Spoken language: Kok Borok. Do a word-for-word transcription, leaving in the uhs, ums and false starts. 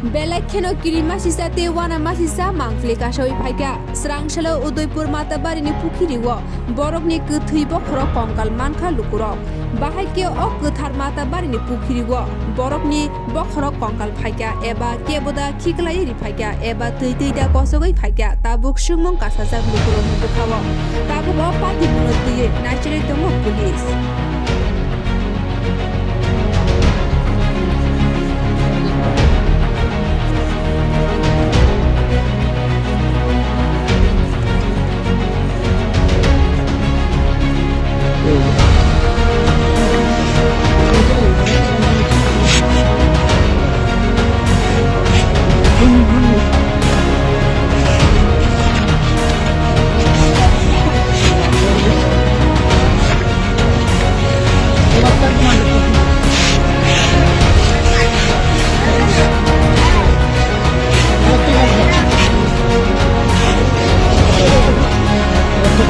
Belai kheno kirimasisa tei uanamasisa mangpili kasaui phaikha. Srangsalo Udaipur Matabarini pukhiri o borokni kwthwi bokhorok kongkal mankha lukurok. Bahai khe o kwthar Matabarini pukhiri o borokni bokhorok kongkal phaikha eba keboda khiklaiwi riphaikha eba twi twi da kochogwi phaikha, tabuk swngmung kasajak lukurokni bwkhao. Tabuk o patimungno twiwi naichogwi tongo police.